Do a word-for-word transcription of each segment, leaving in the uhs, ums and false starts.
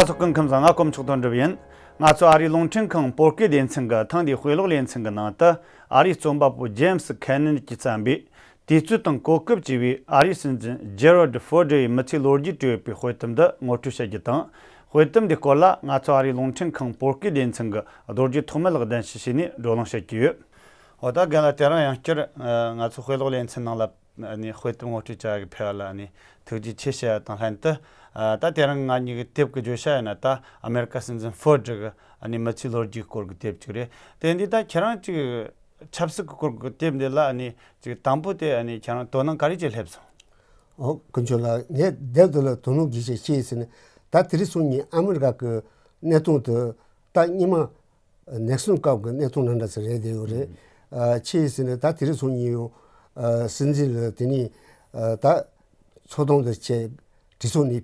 ཚོགས་ཀྱི་ཁམས་བཟང་། ང་དཀོན་མཆོག་དོན་གྲུབ་ཡིན། ང་ཚོ་ཨ་རིའི་རླུང་འཕྲིན་ཁང་བོད་སྐད་སྡེ་ཚན་གྱི་ཐེངས་འདིའི་དཔེ་ཀློག་ལེ་ཚན་གྱི་ནང་དུ། ཨ་རིའི་རྩོམ་པ་པོ་ཇེམ་སི་ཁེ་ནན་གྱིས་བརྩམས་པའི། དུས་ཚོད་དང་གོ་སྐབས་ཅེས་པའི་ཨ་རིའི་སྲིད་འཛིན་ཇེ་རལ་ཌི་ཧྥོར་ཌི་ཡི་མི་ཚེའི་ལོ་རྒྱུས་བྲིས་ཡོད་པའི་དཔེ་དེབ་འདི་ངོ་སྤྲོད་བྱ་རྒྱུ་དང་། དཔེ་དེབ་འདིའི་སྐོར་ལ་ང་ཚོ་ཨ་རིའི་རླུང་འཕྲིན་ཁང་བོད་སྐད་སྡེ་ཚན་གྱི་རྡོ་རྗེ་ཐོགས་མེད་ལགས་གདན་ཞུ་བྱས་ནས་བགྲོ་གླེང་བྱེད་ཀྱི་ཡོད། འོ་ད་རྒན་ལགས། དེ་རིང་ཡང་བསྐྱར་ང་ཚོ་དཔེ་ཀློག་ལེ་ཚན་ནང་ལ་ཨ་ནི་དཔེ་དེབ་ངོ་སྤྲོད་བྱ་གི་ཕེབས་པ་ལ་ཨ་ནི་ཐུགས་རྗེ་ཆེ་ཞུ་ཡ་དང་ལྷན་དུ། ཨ་ད་དེ་རིང་ང་གཉིས་ཀྱི་དེབ་ཀྱི་བརྗོད་བྱ་ཡིན་ན། ད་ཨ་མེ་རི་ཀ་སྲིད་འཛིན་ཧྥོར་ཌི་གི་ཨ་ནི་མི་ཚེའི་ལོ་རྒྱུས་སྐོར་གྱི་དེབ་ཅིག་རེད། དེ་འདི་ད་ཁྱེད་རང་ཅིག་ཆབ་སྲིད་ཀྱི་སྐོར་གྱི་དེབ་འདི་ལ་ཨ་ནི་ཅིག་དང་པོ་དེ་ཨ་ནི་ཁྱེད་རང་དོ་སྣང་ག་རེ་ཅིག་སླེབས་སོང་། ཨོ། དཀོན་མཆོག་ལགས། ངས་དེབ་འདི་ལ་དོ་སྣང་གི་ཆེ་ཤོས་ཟེར་ན། ད་དེ་རིང་སང་ཉིན་ཨ་མེ་རི་ཀ་གི་གནས་སྟངས་དེ་ད་སྔོན་མ་ནེག་སོན་སྐབས་ཀྱི་གནས་སྟངས་འདྲ་འདྲ་ཟེར་རེད་བསྡད་ཡོད་རེད། ཨ་ཆེ་ཟེར་ན་ད་དེ་རིང་སང་ཉིན་ཡང་ཨ་སྲིད་འཛིན་ལ་དེ་ནས་ཨ་ད་ཚོགས་ཐོག་འདི་བྱས། གྲོས་ཚོགས་ནས་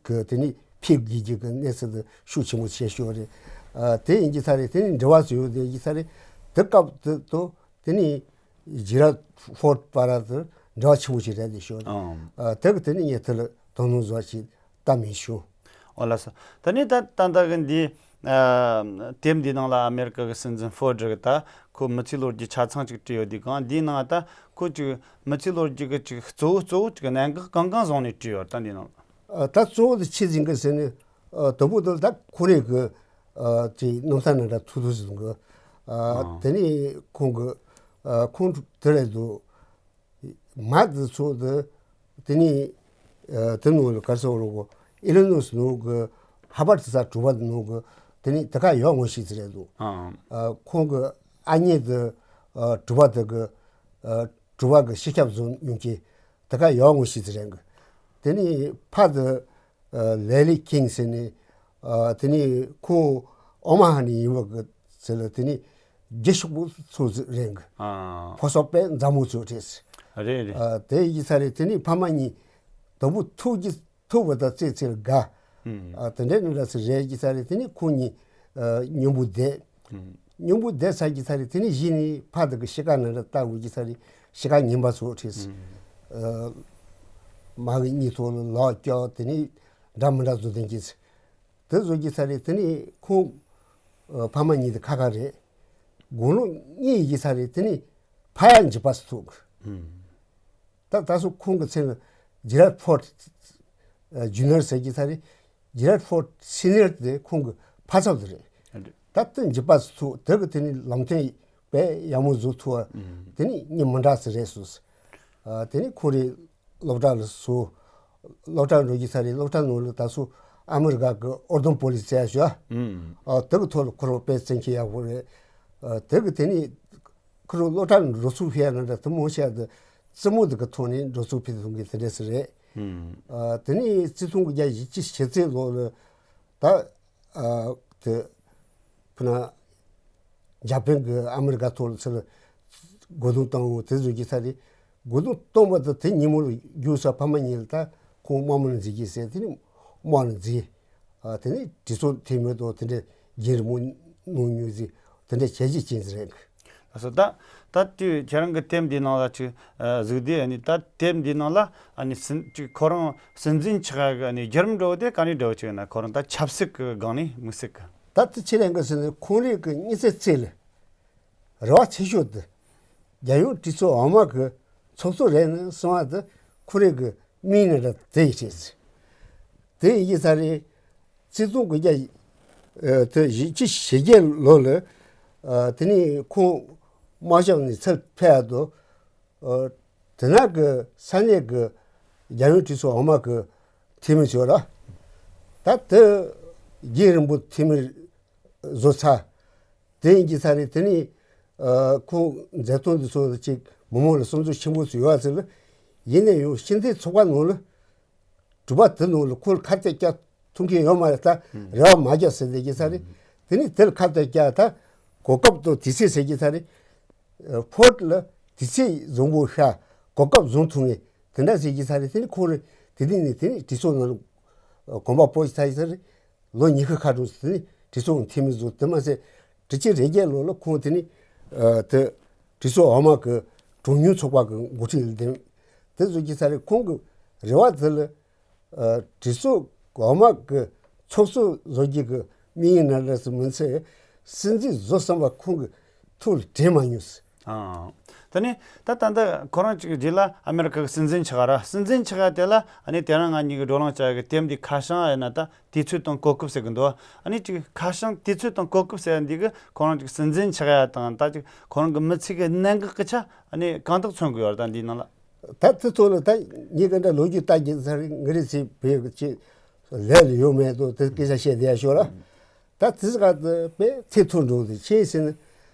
གི་དེ་ནས་ཕེབས་དགོས་ཀྱི་གི་གནས་ཚུལ་འདི་ཤུགས་ཆེན་པོ་བྱས་ཤོར་རེད། ཨ་དེ་ཡིན་གྱི་ས་རེད། དེ་ནས་འབྲེལ་བ་བཟོས་ཡོད། དེ་ཡིན་གྱི་ས་རེད། དེ་སྐབས་དེ་དང་དེ་ནས་ཇི་རལ་ཧྥོར་ཌི་བར་དུ་འབྲེལ་བ་ཆེན་པོ་ཞིག་རེད་དེ་ཤོར་རེད། ཨང་། ཨ་དེ་གི་དེ་ནས་ངས་དེ་ལ་དོ་སྣང་བཟོ་བ་ཞིག་ད་མེད་བྱུང་། ཨོ་ལགས་སོ། ད་ནི་ད་ད་ལྟ་གི་འདི་ཨ་དེབ་འདིའི་ནང་ལ་ཨ་མེ་རི་ཀ་གི་སྲིད་འཛིན་ཧྥོར་ཌི་གི་ད་ཁོ་མི་ཚེའི་ལོ་རྒྱུས་ཆ་ཚང་ཅིག་བྲིས་ཡོད་དུས་གང་། འདིའི་ནང་ད་ཁོ་ཅིག་མི་ཚེའི་ལོ་རྒྱུས་ཀྱི་ཅིག་གཙོ་བོ་གཙོ་བོ་ཅིག་གནད་འགག་གང་གང་བཟུང་ནས་བྲིས་ཡོད། ད་འདིའི་ནང་ལ། ཨ་ད་གཙོ་བོ་དེ་ཆི་ཟིག་གི་ཟེར་ན། ཨ་དང་པོ་དེ་ད་ཁོ་རེ་གི་ཨ་ཅིག་གནམ་ས་ནང་འདྲ་ཐུག་ཐུག་ཟིག་གི། ཨ་ཨང་། དེ་ནས་ཁོང་གི་ཨ་ཁོང་དེ་རེད་འདུག་མ་དེ་ཚོ་དེ། དེ་ནས་ཨ་དེ་ནང་ལ་གར་སོང་རོགས་གོ། ཨི་ལི་ནོས་ནང་གི་ཧར་བར་ཌི་ས་གྲུ་པ་དེ་ནང་གི། དེ་ནས་དེ་ག་ཡོད་ངོ་ཤེས་ཟེར་རེད་འདུག་ཨང་། ཨ་ཁོང་གི་ཨ་མྱེས་དེ་ཨ་གྲུ་པ་དེ་གི་ཨ་གྲུ་པ་གི་སྤྱི་ཁྱབ་བཟོ་མྱོང་མཁན་དེ་ག་ཡོད་ངོ་ཤེས་ཟེར་རེད་གི། དེ་ནས་ཕ་དེ་ཨ་ལེ་ལི་ཀིང་ཟེར་ནས། ཨ་དེ་ནས་ཁོང་ཨོ་མ་ཧ་ནས་ཡིན་པ་གི་ཟེར་ལ། དེ་ནས་རྒྱུ་ཕྱུག་པོ་ཚོ་ཟིག་རེད་གི། ཨ་ཕོ་གསར་དཔེ་མཛའ་མོ་ཚོ་རེད། རེད་རེད། ཨ་དེ་ཡིན་ས་རེད། དེ་ནས་ཕ་མ་གཉིས་དང་པོ་ཐུག་གི་ཐུག་པ་དང་ཙེ་ཙེར་དགའ། ཨ་དེ་འདྲའི་ནི་འདྲ་ཟིག་རེད་ཀྱི་ས་རེད། དེ་ནས་ཁོང་གཉིས་ཨ་མཉམ་པོ་བསྡད། མཉམ་པོ་བསྡད་ཚར་གྱི་ས་རེད། དེ་ནས་གཞི་ནས་ཕ་དེ་གི་གཤིས་ཀ་ནང་ལ་ལྟ་དགོས་ཀྱི་ས་རེད། གཤིས་ཀ་ངན་པ་ཚོ་ཁྲིད། ཨ་མ་གི་གཉིད་ཐོག་ལ་ལག་སྐྱོག་དེ་ནས་འདྲ་མི་འདྲ་བཟོ་དོན་གྱི་ཚེ། དེ་བཟོ་གྱི་ས་རེད། དེ་ནས་ཁོང་ཨ་ཕ་མ་གཉིས་དེ་ཁ་ཁ་རེད། དགུང་ལོ་གཉིས་ཡི་གི་ས་རེད། དེ་ནས་ཕ་ཡ་འཇིགས་པ་ཚོ་ཐུག་ད་ད་སུ་ཁོང་གི་མཚན་ལ་ཇི་རལ་ཧྥོར་ཌི་ཨ་ཇུ་ནི་ཡར་ཟེར་གྱི་ས་རེད། ཇི་རལ་ཧྥོར་ཌི་སི་ནི་ཡར་དེ་ཁོང་གི་ཕ་ཚབ་དེ་རེད། ད་དེ་འཇིགས་པ་ཚོ་དེ་གི་དེ་ནི་ལམ་སྟོན་དཔེ་ཡག་མོ་བཟོ་ཐུབ་པ། དེ་ནི་མྱི་མི་འདྲ་ཟིག་རེད་སོ། ཨ་དེ་ནི་ཁོ་རེ་སློབ་གྲྭ་ལ་སོ། སློབ་གྲྭ་འགྲོ་གི་ས་རེད། སློབ་གྲྭ་ནང་ལ་ད་སུ་ཨ་མི་རི་ཀ་གི་ཨོར་དོན་པོ་ལིས་ཟེར་ཡ་ཞུ། ཨ་དེ་གི་ཐོག་ལ་ཁོ་རང་དཔེ་བཙན་ཁྱི་ཡག་པོ་རེད། ཨ་དེ་གི་དེ་ནི་ཁོ་རང་སློབ་གྲྭ་ནས་འགྲོ་ཚུགས་ཕེབས་ན་འདྲ། དེ་མོ་བཤད་དེ་རྩེད་མོ་དེ་གི་ཐོག་ནས་འགྲོ་ཚུགས་ཕེབས་ཐུབ་མཁན་དེ་འདྲ་ཟིག་རེད། ཨ་དེ་ནས་གཅིག་སྟོང་དགུ་བརྒྱ་བཞི་བཅུ་ཞེ་གཅིག་ལོ་ལ་ད་ཨ་དེ་ཕུ་ན་འཇར་པན་གི་ཨ་མི་རི་ཀ་ཐོག་ལ་ཚུར་རྒོལ་རྡུང་བཏང་བ་དེ་བཟོ་གི་ས་རེད། རྒོལ་རྡུང་བཏང་བ་དེ་དེ་ཉིན་མོ་ལ་རྒྱུགས་ས་ཕ་མ་གཉིས་ལ་ད་ཁོང་དམག་མི་ལ་འཛིན་གྱི་ཟེར། དེ་ནས་དམག་ལ་འཛིན། ཨ་དེ་ནས་གྲོས་ཚོགས་འཐུས་མི་དང་དེ་འདྲའི་རྒྱུན་རིང་མོ་གནང་མྱོང་ཟིག་དེ་འདྲའི་བྱས་རྗེས་ཅན་ཟིག་རེད། ལགས་སོ། ད་ད་དུས་ཁྱེད་རང་གི་དེབ་འདིའི་ནང་ལ་ཅིག་ཨ་གཟིགས་དུས། ཨ་ནི་ད་དེབ་འདིའི་ནང་ལ་ཨ་ནི་སྲིད་ཅིག་ཁོ་རང་སྲིད་འཛིན་ཆགས་ཀྱི་ཨ་ནི་བརྒྱུད་རིམ་འདྲ་བོ་དེ་ག་ནས་འདྲ་བོ་ཅིག་ཡིན་ན། ཁོ་རང་ད་ཆབ་སྲིད་ཀྱི་སྒང་ནས་དམིགས་བསལ་གྱི། ད་དེ་ཆི་རེད་གི་ཟེར་ན། ཁོང་རང་གི་དམིགས་བསལ་ཚེ་ལ་རེ་བ་ཆེ་ཤོས་དེ་རྒྱལ་ཡོངས་གྲོས་ཚོགས་འོག་མ་གི་ཚོགས་གཙོ་རེད་ན་གསུང་བ་དེ་ཁོ་རང་གི་དམིགས་ཡུལ་རེད། དེ་ཡི་རེད། དེ་ཡི་ས་རེད། གཅིག་སྟོང་དགུ་བརྒྱ་ཨ་དེ་བཞི་བཅུ་ཞེ་བརྒྱད་ལོ་ལ་ཨ་དེ་ནས་ཁོང་དམག་ཞབས་ནས་ཚུར་ཕེབས་ཡ་དང་། ཨ་དེ་ན་གི་ས་གནས་གི་རྒྱལ་ཡོངས་གྲོས་ཚོགས་འོག་མ་གི་འཐུས་མི་ཚོ་ར། ད་དེ་རྒྱུན་རིང་པོ་འཐུས་མི་བཟོ་ཚར། དེ་ཡིན་གྱི་ས་རེད། དེ་ནས་ཨ་ཁོང་མཛད་དོན་འདི་ཚོ་ཅིག་མི་མང་ལ་བསམ་ཚུལ་ཆེན་པོ་ཚོ་ཡོད་ཟེར་ལ། ཡིན་ན་ཡང་སྤྱི་མཐུན་ཚོགས་པ་ནང་ལ་གྲུ་པ་དེ་ནང་ལ་ཁོང་ལ་ཁ་གཏད་བཅག་ཐུབ་མཁན་ཡོད་མ་རེད། ད་རེ་བ་མ་རྒྱག་ཟེར་བསྡད་ཀྱི་ས་རེད། དེ་ནས་དེ་ལ་ཁ་གཏད་བཅག་ད་གོ་སྐབས་དང་དུས་ཚོད་ཟེར་གྱི་ས་རེད། ཨ་ཧྥོར་ཌི་ལ་དུས་ཚོད་བཟང་པོ་ཤར། གོ་སྐབས་བཟུང་ཐུབ་ངེས་དེ་འདྲ་ཟེར་གྱི་ས་རེད། དེ་ནས་ཁོང་རེ་དེ་དུས་ནས་དེ་ནས་གྲོས་ཚོགས་ནང་ལ་གོམ་པ་སྤོ་ཡི་ཚར་ཡི་ས་རེད། ལོ་ཉི་ཤུ་ཁ་གྲངས་དེ་ནས་གྲོས་ཚོགས་འཐུས་མི་བཟོ། དེ་མ་ཟད་དྲུག་ཅུ་རེ་བརྒྱད་ལོ་ལ་ཁོང་དེ་ནས་ཨ་དེ་གྲོས་ཚོགས་འོག་མ་གི་གྲངས་ཉུང་ཚོགས་པ་གི་འགོ་ཁྲིད་ལ་འདེམས། དེ་བཟོ་གྱི་ས་རེད། ཁོང་གི་རེ་བ་དེ་ལ་ཨ་གྲོས་ཚོགས་འོག་མ་གི་ ཚོགས་གཙོ་བཟོ་རྒྱུ་གི་དམིགས་ཡུལ་ནང་འདྲ་སུ་མིན་ཚེ། སྲིད་འཛིན་བཟོ་བསམ་པ་ཁོང་གི་ཐུགས་ལ་དྲན་མ་མྱོང་ཟེར། ཨང་། ད་ནི་ད་ད་ལྟ་ཁོ་རང་ཅིག་རྗེས་ལ་ཨ་མེ་རི་ཁ་གི་སྲིད་འཛིན་ཆགས་ར། སྲིད་འཛིན་ཆགས་ཡ་དེ་ལ་ཨ་ནི་དེ་རིང་ང་གཉིས་ཀྱི་བགྲོ་གླེང་བྱ་ཡ་གི་དེབ་འདི་ཁ་བྱང་ཡིན་ན་ད་དུས་ཚོད་དང་གོ་སྐབས་ཟེར་གི་འདུག་ཨ་ནི་ཅིག་ཁ་བྱང་དུས་ཚོད་དང་གོ་སྐབས་ཟེར་ཡ་འདི་གི་ཁོ་རང་ཅིག་སྲིད་འཛིན་ཆགས་ཡ་དང་ད་ཅིག་ཁོ་རང་གི་མི་ཚེ་གི་གནད་འགག་གི་ཆ་ཨ་ནི་གང་དག་མཚོན་གི་ཡོད་རེད། ད་འདིའི་ནང་ལ། ད་དེ་ཚོ་ལ་ད་ངས་ག་འདྲ་ལོ་རྒྱུས་ལྟ་རྒྱུ་ཚར་ངི་རེ་ཚེ་བོད་ཀྱི་ལས་ལ་ཡོད་མེད་དོ་དེ་སྐད་ཆ་བཤད་བསྡད་ཡ་ཤོག་ར། ད་དེ་ཟ་ག་དེ་དཔེ་ཚེ་ཐུང་འགྲོ་དེ་ཆེ་ཟེར་ན།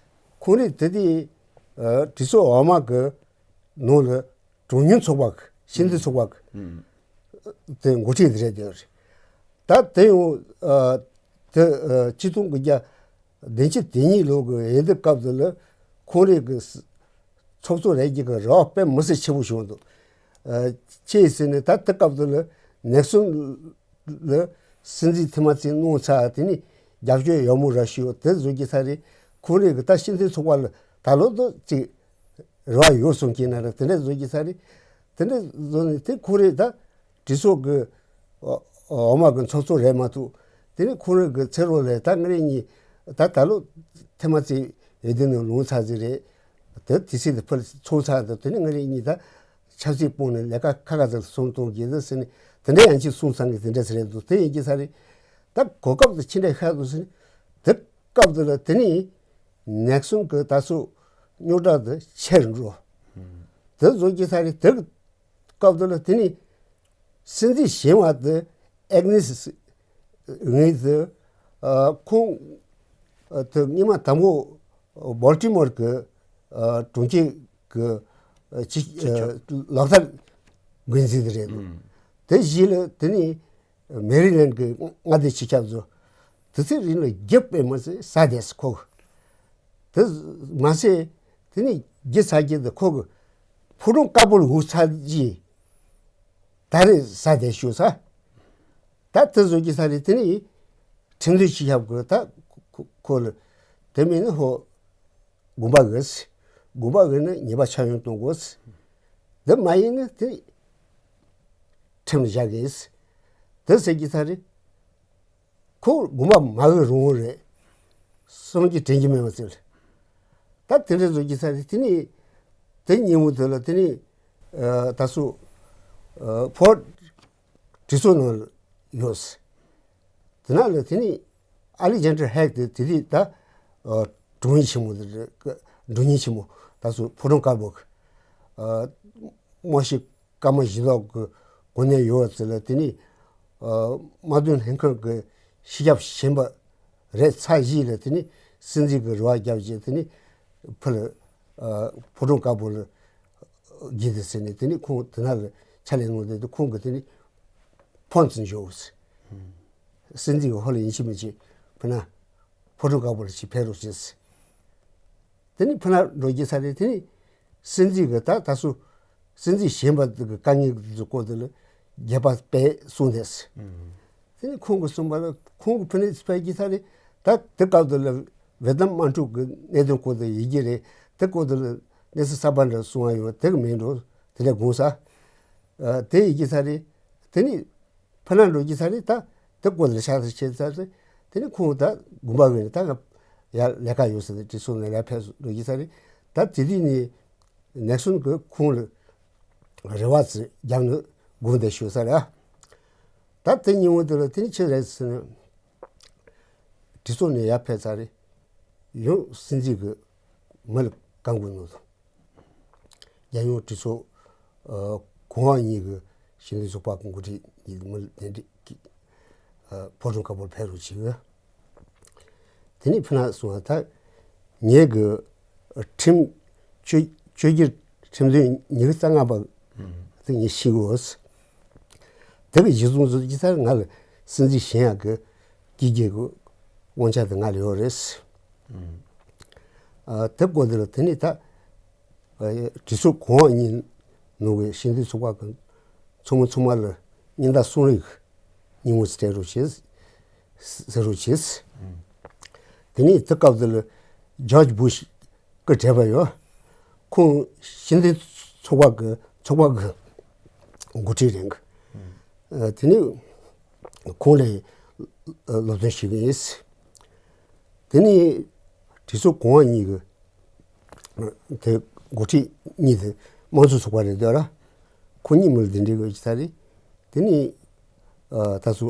ཁོང་རེ་དེ་དེ་གྲོས་ཚོགས་འོག་མ་གི་ནང་ལ་གྲངས་ཉུང་ཚོགས་པ་གི་ཤེས་ལྡན་ཚོགས་པ་གི་དེ་འགོ་ཁྲིད་དེ་རེད་དེ་རེད། ད་དེ་ཡང་དེ་ཆིག་སྟོང་དགུ་བརྒྱ་བདུན་ཅུ་དོན་གཉིས་ལོ་གི་འོས་བསྡུ་སྐབས་དེ་ལ་ཁོང་རེ་གི་ཚོགས་གཙོ་རེད་རྒྱུ་གི་རེ་བ་དཔེ་མི་སྲིད་ཆེ་པོ་བྱུང་འདུག་ཨ། ཅི་ཡིན་ཟེར་ན་ད་དེ་སྐབས་དེ་ལ་ནེག་སོན་ལ་སྲིད་འཛིན་ཐེངས་མ་གཅིག་གནང་ཚར། དེ་ནས་རྒྱབ་སྐྱོར་ཡག་མོ་རག་ཤོག་དེ་བཟོ་རྒྱུ་ས་རེད། ཁོང་རེ་གི་ད་ཤེས་ལྡན་ཚོགས་པ་ལ་ད་ལོ་དུ་ཅིག་རེ་བ་ཡོད་སོང་གི་ན་ར་དེ་འདྲ་བཟོ་རྒྱུ་ས་རེད། དེ་འདྲ་བཟོ་ནས་དེ་ཁོང་རེ་ད་གྲོས་ཚོགས་ཀྱི་འོག་མ་གི་ཚོགས་གཙོ་རེད་མ་གཏོགས། དེ་ནས་ཁོང་རང་གི་ཚེ་རོགས་ལས་ད་ང་རེ་གཉིས་ད་ད་ལོ་ཐེངས་མ་གཅིག་འོས་བསྡུ་ནང་ལངས་ཚར་ཟིག་རེད། དེ་དུས་ཚོད་དེ་ཕར་ཚོགས་ཚར་དུས་དེ་ནས་ང་རེ་གཉིས་ད་ཆབ་སྲིད་སྤོང་ནས་ལས་ཀ་ཁ་ཁ་ཚ་སོང་གཏོང་གི་ཟེར་ནས་དེ་འདྲ་ཡང་ཅིག་གསུངས་ཚར་གི་དེ་འདྲ་ཟེར་རེད་འདུག་དེ་ཡིན་གྱི་ས་རེད། ད་གོ་སྐབས་དེ་ཕྱི་འདྲ་ཤར་འདུག་ཟེར་ནས་དེ་སྐབས་དེ་ལ་དེ་ནས་ནེག་སོན་གི་ད་སོ་རྙོག་དྲ་དེ་ཆེར་འགྲོ། དེ་བཟོ་གྱི་ས་རེད། དེ་སྐབས་དེ་ལ་དེ་ནས་སྲིད་འཛིན་གཞན་བ་དེ་ཨེག་ནེ་སི་ངེས་དེ་ཁོང་དེ་སྔོན་མ་དང་པོ་བོལ་ཊི་མོར་གི་གྲོང་ཁྱེར་གི་ལག་བསྟར་འགན་འཛིན་དེ་རེད་འདུག་དེ་བཞི་ལ་དེ་ནས་མེ་རི་ལེན་གི་མངའ་སྡེ་སྤྱི་ཁྱབ་ཚོ་དེ་ཚོའི་རིང་ལ་རྒྱབ་པའི་མ་ཟད་ས་དེ་ཁོ་དེ་མ་ཟད་དེ་ནས་རྒྱུ་ཚ་རྒྱུ་དེ་ཁོ་གི་ཕོ་བྲང་དཀར་པོར་འུ་ཚ་རྒྱུ་ད་རེས་ས་དེ་ཞུ་ས། ད་དེ་བཟོ་རྒྱུ་ས་རེད། དེ་ནས་ཁྲིམས་འཛིན་སྤྱི་ཁྱབ་གི་ད་ཁོ་ལ་དེ་མིན་ནི་ཧོ་དགོངས་པ་འོས། དགོངས་པ་འོས་ན་ཉེས་པ་ཆ་ཡང་གཏོང་དགོས། འདི་མ་ཡིན་ན་དེ་ཁྲིམས་བཞག་གི་ཟེར། དེ་ཟེར་གྱི་ས་རེད། ཁོ་དགོངས་པ་མ་འོས་རུང་བོ་རེད། སངས་རྒྱས་དྲན་གྱི་མེད་པ་ཟེར། ད་དེ་འདྲ་བཟོ་གྱི་ས་རེད། དེ་ནས་དེ་ཉིན་མོ་དེ་ལ་དེ་ནས་ད་སོ་ཕོར་གྲོས་ཚོགས་ནང་ཡོད། དེ་ན་ལ་དེ་ནས་ཨ་ལི་ཇན་ཌར་ཧེག་དེ་དེ་དུས་ད་ཨ་དྲུང་ཡིག་ཆེན་མོ་དེ་རེད། དྲུང་ཡིག་ཆེན་མོ་ད་སོ་ཕོ་བྲང་དཀར་པོ་གི་ཨ་དམག་སྤྱི་སྐར་མ་བཞི་ལོག་གི་གོ་གནས་ཡོད་ཟེར་ལ་དེ་ནས་ཨ་དམག་དོན་ལྷན་ཁང་གི་སྤྱི་ཁྱབ་གཞོན་པ་རེད་ཚར་བཞི་ལ་དེ་ནས་སྲིད་འཛིན་གྱི་རེ་བ་བརྒྱབ་རྗེས་དེ་ནས་ཕུ་ལ་ཨ་ཕོ་བྲང་དཀར་པོ་ལ་བརྒྱུད་དེ་ཟེར་ནས་དེ་ནས་ཁོང་དེ་ན་ལ་ཕྱག་ལས་གནང་བསྡད་དུས་ཁོང་གིས་དེ་ནས་ཕོན་ཙི་འཇོག་སྲིད་འཛིན་གྱི་ཧོ་ལ་ཡིན་གཅིག་མིན་གཅིག་ཕུ་ན་ཕོ་བྲང་དཀར་པོ་ལ་ཅིག་ཕེབས་རོགས་བྱེད། དེ་ནས་ཕུ་ན་འགྲོ་རྒྱུ་ས་རེད། དེ་ནས་སྲིད་འཛིན་གྱི་ད་ད་སུ་སྲིད་འཛིན་གཞན་པ་གི་དཀའ་ངལ་གྱི་སྐོར་དེ་ལ་རྒྱས་པ་སྤེལ་གསུངས་ཏེ། དེ་ནས་ཁོང་གིས་གསུངས་པ་ལ་ཁོང་གི་ཕུ་ནས་སྤེལ་གྱི་ས་རེད། ད་དེ་སྐབས་དེ་ལ་ཝེ་ཏི་ནམ་དམག་འཁྲུག་གི་གནད་དོན་སྐོར་དེ་ཡི་གེ་རེད། དེ་སྐོར་དེ་ལ་གནས་ཚུལ་གསར་པ་འདྲ་གསུང་བ་ཡོད། དེ་གི་མིན་འགྲོ་དེ་འདྲ་དགོངས་ས། དེ་ཡི་གེ་ས་རེད། དེ་ནས་ཕ་ན་འགྲོ་རྒྱུ་ས་རེད། ད་དེ་སྐོར་ལ་ཤག་ཤག་བྱས་ཚར་རེད། དེ་ནས་ཁོང་ད་དགོངས་པ་འོས་ནས་ད་ང་ཡར་ལས་ཀ་ཡོད་ཟེར་ནས་དྲི་སོང་ནས་ཡར་ཕེབས་འགྲོ་རྒྱུ་ས་རེད། ད་དེ་དུས་ནས་ནེག་སོན་གྱིས་ཁོང་ལ་རེ་བ་ཚོ་རྒྱབ་ནས་དགོངས་བསྡད་ཤོག་ས་རེད། ད་དེ་ཉིན་མོ་དེ་ལ་དེ་ནས་ཆི་རེད་ཟེར་ན་དྲི་སོང་ནས་ཡར་ཕེབས་ཚར་རེད། ཡང་སྲིད་འཛིན་གྱིས་མི་ལ་བཀའ་འགུག་གནང་སོང་། རྒྱལ་ཡོངས་གྲོས་ཚོགས་ཨ་གོང་འོག་གཉིས་ཀྱི་ཤེས་ལྡན་ཚོགས་པ་གི་འགོ་ཁྲིད་གཉིས་ཀྱི་མི་ལ་གདན་འདྲེན་གྱིས་ཨ་ཕོ་བྲང་དཀར་པོར་ཕེབས་རོགས་བྱེད། དེ་ནས་ཕུ་ན་གསུངས་པ་ད་ངེད་ཀྱི་ཁྲིམས་བཅོས་བཅོས་བསྒྱུར་ཁྲིམས་དོན་ཉི་ཤུ་རྩ་ལྔ་པ་དེ་ངས་ཤེས་དགོས། དེ་གི་གཞི་བཟུང་བཟོ་རྒྱུ་ད་ང་ལ་སྲིད་འཛིན་གཞན་ཡག་གི་སྐྱིད་རྒྱལ་གྱི་དབང་ཆ་དེ་ང་ལ་ཡོད་རེད། ཨ་དེ་སྐོར་དེ་ལ་དེ་ནས་ད་ཨ་གྲོས་ཚོགས་གོང་འོག་གཉིས་ནང་གི་ཤེས་ལྡན་ཚོགས་པ་གི་ཚོགས་མི་ཚང་མ་ལ་སྙན་དར་གསུང་རེས་ཀྱི་སྙན་ངོ་སྤྲད་རོགས་བྱེད་ཟེར་རོགས་བྱེད། དེ་ནས་དེ་སྐབས་དེ་ལ་ཇོརྗ་བུ་ཤ་གི་བགྲེས་པ་ཡོད། ཁོང་ཤེས་ལྡན་ཚོགས་པ་གི་ཚོགས་པ་གི་འགོ་ཁྲིད་རེད། ཨ་དེ་ནས་ཁོང་ལ་ སློབ་སྟོན་ཞུ་གི་ཡིན། དེ་ནས་གྲོས་ཚོགས་གོང་མ་གཉིས་ཀྱི་དེ་འགོ་ཁྲིད་གཉིས་དེ་དམངས་གཙོ་ཚོགས་པ་རེད་འདུག་ར། ཁོ་གཉིས་མི་ལ་དེ་འདྲའི་གི་ཅི་ད་རེད། དེ་ནས་ད་སུ་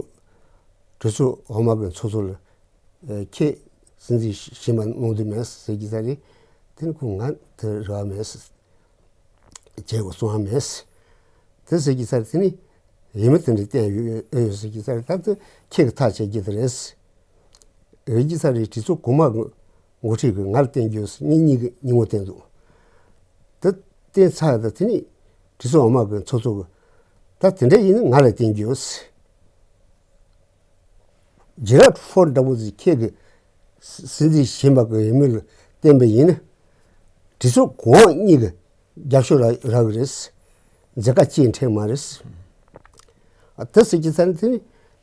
གྲོས་ཚོགས་འོག་མ་གི་ཚོགས་གཙོ་ལ་ཁྱེད་སྲིད་འཛིན་གཞོན་པ་གནང་འདོད་མེད་ཟེར་གྱི་ད་རེད། དེ་ནས་ཁོ་ང་དེ་རེ་བ་མེད། བྱས་དགོས་གསུང་བ་མེད། དེ་ཟེར་གྱི་ཚར་དེ་ནི་ཡིན་མི་དེ་འདྲ་བསྟན་ཡོད་ཨེ་ཡོད་ཟེར་གྱི་ཚར། ད་དེ་ཁྱེད་ཀྱི་ཐག་བཅད་རྒྱུ་དེ་རེད། རེད་ཀྱི་ཚར་རེད། གྲོས་ཚོགས་གོང་མ་གི་འགོ་ཁྲིད་ཀྱི་ང་ལ་བསྟན་རྒྱུ་ཟེར་ངེད་གཉིས་ཀྱི་སྙིང་བོ་བསྟན་འདུག་དེ་བསྟན་ཚར་ད་དེ་ནི་གྲོས་ཚོགས་འོག་མ་གི་ཚོགས་གཙོ་གི་ད་དེ་འདྲ་ཡིན་ན་ང་ལ་བསྟན་རྒྱུ་ཟེར། ཇེ་རལ་ཕོར་འདྲ་བོ་ཟིག་ཁྱེད་ཀྱི་སྲིད་འཛིན་གཞོན་པ་གི་འོས་མི་ལ་བསྟན་པ་ཡིན་ན། གྲོས་ཚོགས་གོང་འོག་གཉིས་ཀྱི་རྒྱབ་སྐྱོར་རག་རག་གི་རེད། མཛད་དཀའ་སྤྱད་འཕྲལ་མ་རེད། ཨ་དེ་ཟེར་གྱི་ཚར་ནས་དེ་ནི་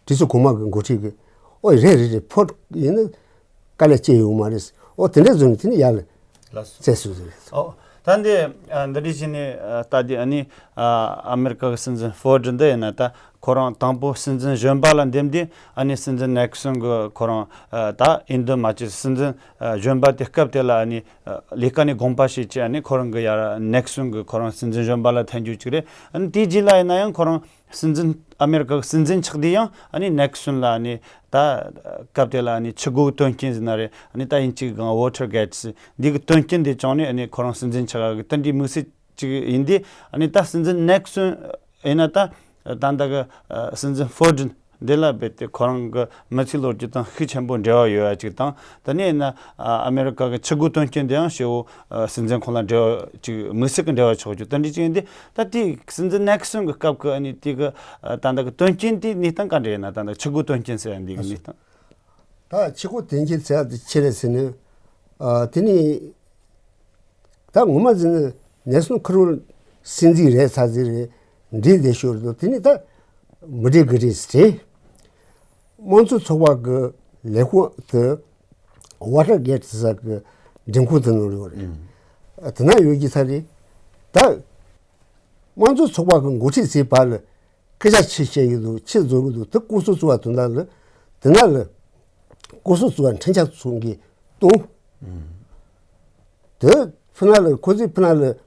གྲོས་ཚོགས་གོང་མ་གི་འགོ་ཁྲིད་ཀྱི་ཨོ་རེད་རེད་རེད། ཕོར་ཡིན་ན་དཀའ་ལས་སྤྱད་ཡོང་མ་རེད། ཨོ་དེ་འདྲ་བཟོས་ནས་དེ་ནི་ཡར་ལ་ལགས་སོ། བཙལ་སྲོལ་ཟིག་རེད། ཨོ། ད་འདི་ཨ་འདི་འདྲ་བྱས་ནས་ཨ་ལྟ་དུས་ཨ་ནི་ཨ་ཨ་མེ་རི་ཀ་གི་སྲིད་འཛིན་ཕོར་ཌི་འདི་ཡིན་ན་ད་ཁོ་རང་དང་པོ་སྲིད་འཛིན་གཞོན་པ་ལ་འདེམས་དུས་ཨ་ནི་སྲིད་འཛིན་ནེག་སོན་གི་ཁོ་རང་ཨ་ད་འོས་འདེམས་མ་བྱས། སྲིད་འཛིན་ཨ་གཞོན་པ་དེ་སྐབས་དེ་ལ་ཨ་ནི་ཨ་ལས་ཀ་ནས་དགོངས་པ་བཞེས་བྱས། ཨ་ནི་ཁོ་རང་གི་ཡར་ནེག་སོན་གི་ཁོ་རང་སྲིད་འཛིན་གཞོན་པ་ལ་འཐེན་རྒྱུ་གཅིག་རེད། ཨ་ནི་དེའི་རྗེས་ལ་ཡིན་ན་ཡང་ཁོ་རང་སྲིད་འཛིན་ཨ་མེ་རི་ཀ་གི་སྲིད་འཛིན་ཆགས་དུས་ཡང་ཨ་ནི་ནེག་སོན་ལ་ཨ་ནི་ད་སྐབས་དེ་ལ་ཨ་ནི་ཆུ་སྒོའི་དོན་རྐྱེན་ཟེར་ན་རེད། ཨ་ནི་ད་ཡིན་གཅིག་གང་ཝོ་ཊར་གེ་ཊི་འདི་གི་དོན་རྐྱེན་དེ་བྱུང་ནས་ཨ་ནི་ཁོ་རང་སྲིད་འཛིན་ཆགས་ཡག་གི་དེ་འདྲའི་དམིགས་བསལ་ཅིག་ཡིན་དུས། ཨ་ནི་ད་སྲིད་འཛིན་ནེག་སོན་ཡིན་ན་ད་ད་ལྟ་གི་ཨ་སྲིད་འཛིན་ཕོར་ཌི་འདི་ལ་རྦད་དེ་ཁོ་རང་གི་མི་ཚེའི་ལོ་རྒྱུས་དང་ཤུགས་ཆེན་པོ་འབྲེལ་བ་ཡོད་ཡ་ཅིག་དང་། དེ་ནས་ཡིན་ན་ཨ་ཨ་མེ་རི་ཀ་གི་ཆུ་སྒོའི་དོན་རྐྱེན་དེ་ཡང་ཞེ་བོ་ཨ་སྲིད་འཛིན་ཁོང་ལ་འབྲེལ་བ་ཅིག་དམིགས་བསལ་གྱི་འབྲེལ་བ་ཆགས་རྒྱུ་དེ་འདྲ་ཅིག་ཡིན་དུས། ད་དེ་སྲིད་འཛིན་ནེག་སོན་གྱི་སྐབས་ཀྱི་ཨ་ནི་དེ་གི་ཨ་ད་ལྟ་གི་དོན་རྐྱེན་དེ་གནས་སྟངས་ག་འདྲ་ཡིན་ན། ད་ལྟ་ཆུ་སྒོའི་དོན་རྐྱེན་ཟེར་ཡ་འདི་གི་གནས་སྟངས། ད་ཆུ་སྒོའི་དོན་རྐྱེན་ཟེར་ཡ་དེ་ཆི་རེད་ཟེར་ན། ཨ་དེ་ནི་ད་ངོ་མ་ཟེར་ན་ནེག་སོན་ཁེར་རོ་སྲིད་འཛིན་རེད་ཚར་ཟིག་རེད། འགྲིག་བསྡད་ཤོར་འདུག་དེ་ནི་ད་མི་འགྲིག་གི་རེད་ཟེར། དམངས་གཙོ་ཚོགས་པ་གི་ལས་ཁུངས་དེ་ཝོ་ཊར་གེ་ཊི་ཟེར་གི་འགྲེམས་ཁང་དེ་ནང་ཡོད་རེད། ཨ་དེ་ན་ཡོད་ཀྱི་ཚར་རེད། ད་དམངས་གཙོ་ཚོགས་པ་གི་འགོ་ཁྲིད་ཚོའི་བར་ལ་སྐད་ཆ་ཆི་བཤད་ཀྱི་འདུག་ཆི་བཟོ་གི་འདུག་དེ་སྐུ་སྲོག་བཙུགས་པ་དོན་དག་ལ་དེ་ན་ལ་སྐུ་སྲོག་བཙུགས་པ་འཕྲིན་ཆ་ཚོང་གིས་གཏོང་། དེ་ཕི་ན་ལ་ཁོ་ཚོས་ཕི་ན་ལ་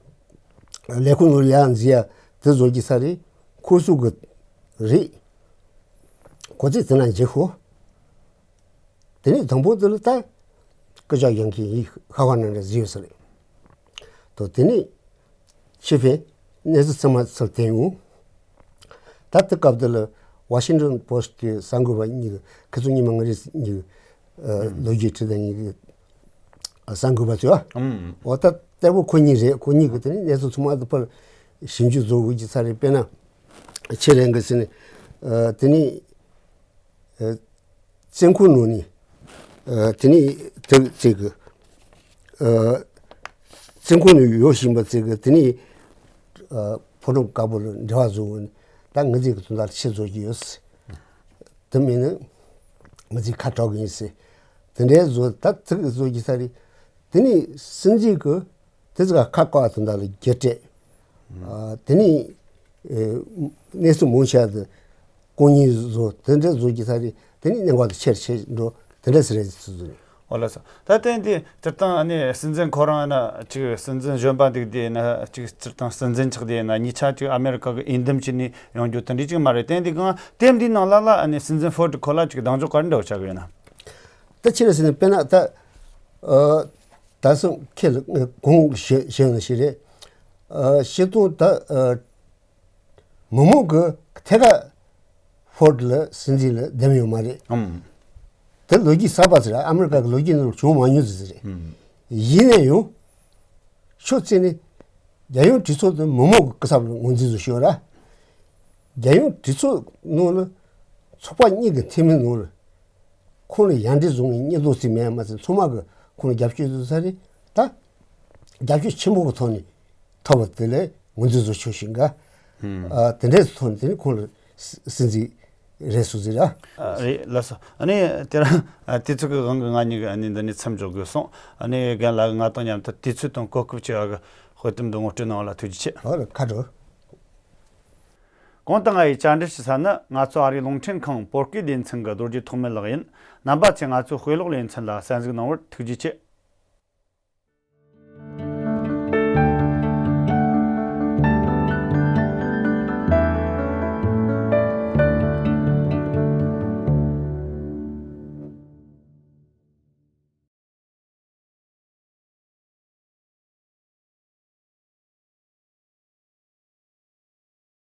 ལས་ཁུངས་ནང་ལ་ཡར་འཛུལ་ཡ་དེ་བཟོ་གི་ཚར་རེད། ཁོ་ཚོ་གི་རེད། ཁོ་ཚོས་དེ་ན་འཇུག་ཤོག་དེ་ནས་དང་པོ་དེ་ལ་ད་སྐུ་ཞབས་ཡང་ཁི་ཡིས་ཧ་ཧ་ན་ར་བཟོས་ཟེར། ད་དེ་ནས་ཕྱི་ཕན་གནས་ཚུལ་ཚང་མ་ཚུར་བསྟན་ཡོང་། ད་དེ་སྐབས་དེ་ལ་ཝ་ཤིང་ཊོན་པོ་སི་ཊི་གི་གསར་འགོད་པ་གཉིས་ཀྱི་ཁི་ཚོ་ཉི་མ་ང་རེ་གཉིས་ཀྱི་ཨ་ལོ་རྒྱུས་བྲིས་དང་གཉིས་ཀྱི་ཨ་གསར་འགོད་པ་ཚོས་ཨ། ཨུམ། འོ་ད་གཏེ་པོ་ཁོ་གཉིས་རེད། ཁོ་གཉིས་ཀྱིས་དེ་ནས་གནས་ཚུལ་ཚང་མ་དེ་ཕར་ཞིབ་འཇུག་བཟོ་དགོས་ཀྱི་ཚར་རེད། དཔེར་ན་ཁྱེད་རང་གི་ཟེར་ནས་ཨ་དེ་ནས་ཨ། བཙོན་ཁང་ནང་ནས་ཨ་དེ་ནས་དེ་ཚིག་གི་ཨ་བཙོན་ཁང་ནང་ཡོད་བཞིན་པ་ཚིག་གི་དེ་ནས་ཨ་ཕོ་བྲང་དཀར་པོ་ལ་འབྲེལ་བ་བཟོ་འོང་། ད་ང་ཚིག་གི་དོན་དག་ཆེད་བཟོ་གི་ཡོད། དེ་མིན་ན་ང་ཚིག་ཁ་གྲག་གི་ཡིན་ཟེར། དེ་འདྲའི་བཟོ་ད་ཚིག་བཟོ་གི་ས་རེད། དེ་ནས་སྲིད་འཛིན་གི་དེ་ཚོ་ཁ་བཀག་དོན་དག་ལ་རྒྱ་སྤྲད། ཨ་དེ་ནས་ཨེ་གནས་ཚུལ་མང་ཆེ་བ་དེ་སྐུ་ཉིད་བཟོ་དེ་འདྲ་བཟོ་གི་ས་རེད། དེ་ནས་གནད་འགག་དེ་ཆེར་ཆེར་འགྲོ་དེ་འདྲ་ཟེར་རེད་ཚུལ་བཟོ་རེད། ཨོ་ལགས་སོ། ད་ཐེངས་འདི་སྤྱིར་བཏང་ཨ་ནི་སྲིད་འཛིན་ཁོ་རང་ཡིན་ན་ཅིག་སྲིད་འཛིན་གཞོན་པ་འདུག་དེ་ཡིན་ན་ཅིག་སྤྱིར་བཏང་སྲིད་འཛིན་ཆགས་དེ་ཡིན་ན་གཉིས་ཆ་ཅིག་ཨ་མེ་རི་ཁ་གི་འོས་འདེམས་བྱས་ནས་ཡོང་རྒྱུ་དེ་འདྲ་ཅིག་མ་རེད། ཐེངས་འདི་གང་ཐེངས་འདི་ནང་ལ་ལ་ཨ་ནི་སྲིད་འཛིན་ཕོར་ཌི་ཁོ་ལ་ཅིག་གདེང་འཇོག་ག་རེ་འདྲ་བོ་ཆགས་ཀྱི་ཡོད་ན། ད་ཕྱི་ལ་ཟེར་ན་དཔེར་ན་ད་ཨ། ད་སང་ཁྱེད་ལ་གོང་ཞུས་ཞུས་ན་ཞིག་རེད། ཨ་སྤྱིར་བཏང་ད་ཨ་མི་མང་གི་ཐད་ཀར་ཕོར་ཌི་ལ་སྲིད་འཛིན་ལ་འདེམས་ཡོད་མ་རེད། ཨམ། དེ་ལོ་རྒྱུས་གསར་པ་ཟེར། ཨ་མེ་རི་ཀ་གི་ལོ་རྒྱུས་ནང་བྱུང་མ་མྱོང་ཟེར་ཟེར་རེད། ཨམ། ཡིན་ན་ཡང་ཕྱོགས་གཅིག་ནས་རྒྱལ་ཡོངས་གྲོས་ཚོགས་དེ་མི་མང་གི་སྐུ་ཚབ་ལ་ངོས་འཛིན་བཟོ་ཞུ་ར། རྒྱལ་ཡོངས་གྲོས་ཚོགས་ནང་ལ་ཚོགས་པ་གཉིས་ཀྱི་འཐུས་མི་ནང་ལ་ཁོང་ལ་ཡར་འདྲི་བཟུང་བའི་སྙིང་སྟོབས་ཅིག་མེད་ཡ་མ་ཟད། ཚང་མ་གིས་ཁོང་ལ་རྒྱབ་སྐྱོར་བཟོ་ས་རེད། ད་རྒྱབ་སྐྱོར་ཆེན་པོ་གི་ཐོག་ནས་ཐོབ་པ་དེ་ལས་ངོས་འཛིན་བཟོ་ཆོག་ཞིང་ག་ཨ་དེ་འདྲའི་ཐོག་ནས་དེ་ནི་ཁོང་ལ་སྲིད་འཛིན་རེད་སུ་ཟེར་ཨ། ཨ་རེད་ལགས་སོ། ཨ་ནི་དེ་རིང་ཨ་དུས་ཚོད་ཀྱི་དབང་གིས་ང་གཉིས་ཀྱིས་ཨ་ནི་འདི་ནས་མཚམས་འཇོག་དགོས་སོང་། ཨ་ནི་རྒན་ལགས་ང་དང་མཉམ་དུ་དུས་ཚོད་དང་གོ་སྐབས་བྱེ་བ་གི་དཔེ་དེབ་འདི་ངོ་སྤྲོད་གནང་བ་ལ་ཐུགས་རྗེ་ཆེ། ཨ་རེད། ཁ་དྲོ། གོང་དུ་ང་ཡིས་བཅར་འདྲི་ཞུ་ས་ནི་ང་ཚོ་ཨ་རིའི་རླུང་འཕྲིན་ཁང་བོད་སྐད་སྡེ་ཚན་གྱི་རྡོ་རྗེ་ཐོགས་མེད་ལགས་ཡིན། རྣམ་པ་ཚོས་ང་ཚོའི་དཔེ་ཀློག་ལེ་ཚན་ལ་གསན་གཟིགས་གནང་བར་ཐུགས་རྗེ་ཆེ།